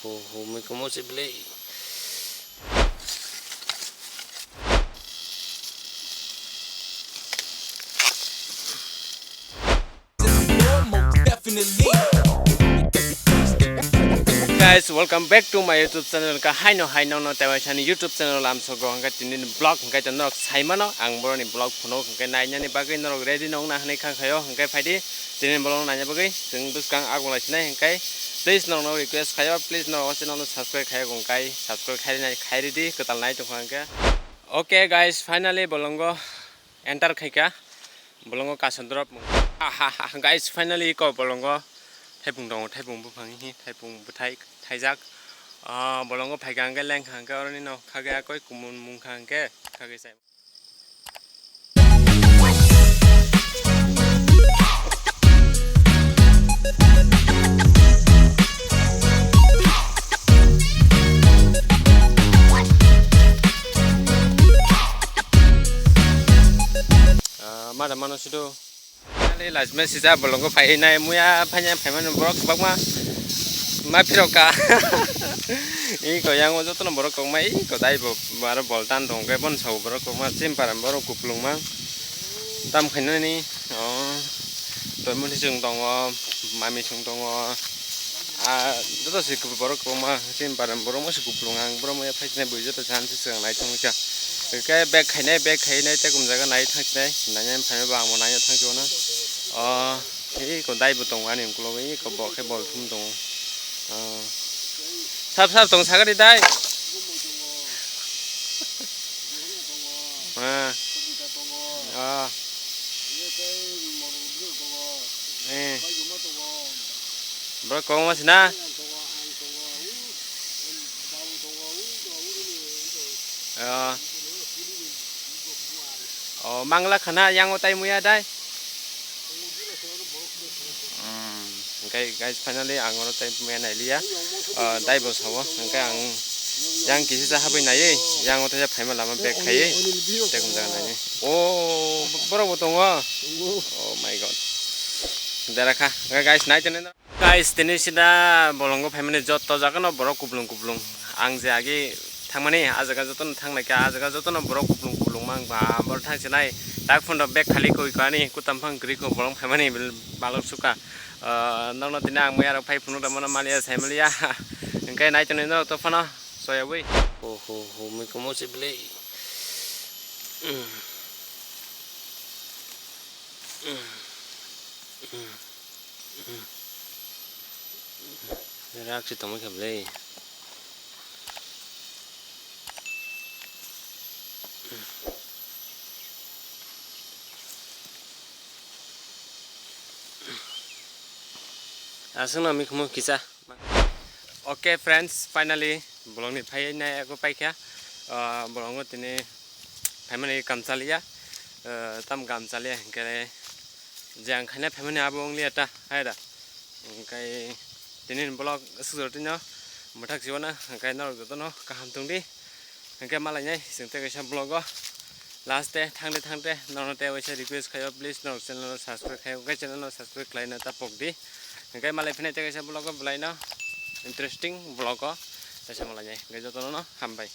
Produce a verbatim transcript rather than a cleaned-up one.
Ho, ho, mui komo se belai. Guys, welcome back to my YouTube channel. Ka haino hai nongno tewaisani YouTube channel lamsogo hwnkhe tini vlog hwnkhe norok saimano ang boroni vlog phunuk hwnkhe nainani bagwi norok ready nongna hwnwi kha khayo hwnkhe phaidi tini vlog naina bagwi chwng bwskang agulai sinai hwnkhe please norokno request khayo, please norok o channel no subscribe khayo hwnkhe subscribe khairina khairidi kwtal nai tongkha hwnkhe. Okay guys, finally bolongo enter khaika. Bolongo kason drop. Guys, finally ko bolongo thaipung tongo, thaipung buphang hi, thaipung bwthai thaijak. Ah, bolongo phaika hwnkhe lengkha hwnkhe oroni no khagwi akoi kumun mungkha hwnkhe khagwi sai. Ah, mada mano sido. Finally, last match sijak bolongo phai nai muya phanya phaimani borok kwbangma ma phirok ka. Iko yango jotono borok kokma iko dai bo aro bol tan tong khe bon sabo borok kokma chim param borok kuplung mang tam khainani o toimoni chwng tongo mami chwng tongo. Ah, joto se borok kwbangma chini param borok masa kuplung ang borok maya phai sinai bui joto chan se swkang nai thangwi kha. Hwnkhe bag khainai bag khainai tei kum jaga nai thang sinai nai nai phaima bo ang bo nai thang khe ono. O tei eko dai bo tongo ani ukulok o eko bo khe bol thum tongo. O sap sap tong sakani dai. Ah. Ah. Eh. Borok kwbangma se na? Ah. Oh, mangla khana yango tai muya dai. Hmm, hwnkhe guys, finally ang oro tai muya nailiya. Ah, dai bo sao, hwnkhe ang yang kisa sa habwi naiwi, yango tai phaima lama back khaiwi, tei kum jaga naini. Oh, borok bo tongo. Oh my God. Dera kha. Hwnkhe guys, nai tongni. Guys, tini sida bolongo phaimani jotto jagano borok kuplung kuplung. Ang je agi thangmani, ah jaga jotono thangnaikha, ah jaga jotono borok kuplung kuplung mang ba, borok thangsinai. Tak phano bag khali koi kani, kutam phang kwrwi kho bolong phaimani bil balok suka. Ah, nokno tini ang mui arok phai phunuk da mano maliya, sai maliya. Hwnkhe nai tonwi norok to phano soyabwi. Ho, ho, ho, mui komo se belai. Rak se tongwi kha bwlai. Aswkno mikhumu kisa. Okay friends, finally bolongni phai nai abo paikha. Ah, bolongo tini phaimani kam chaliya. Ah, tam kam chaliya hwnkhe je ang khaina phaimani abo wngli eta hai da. Hwnkhe tini ni vlog aswk jora tino mwthak jiwana hwnkhe norok jotono kaham tongdi. Hwnkhe malainai chwng tei kaisa vlog o last day thangde thangde norokno tei waisa request khaio, please norok channel no subscribe khaio, hwnkhe channel no subscribe khlaina ta pokdi. Hwnkhe malai phinai tei kaisa vlog o bwlaino interesting vlog o teisa malainai hwnkhe jotono no hambai.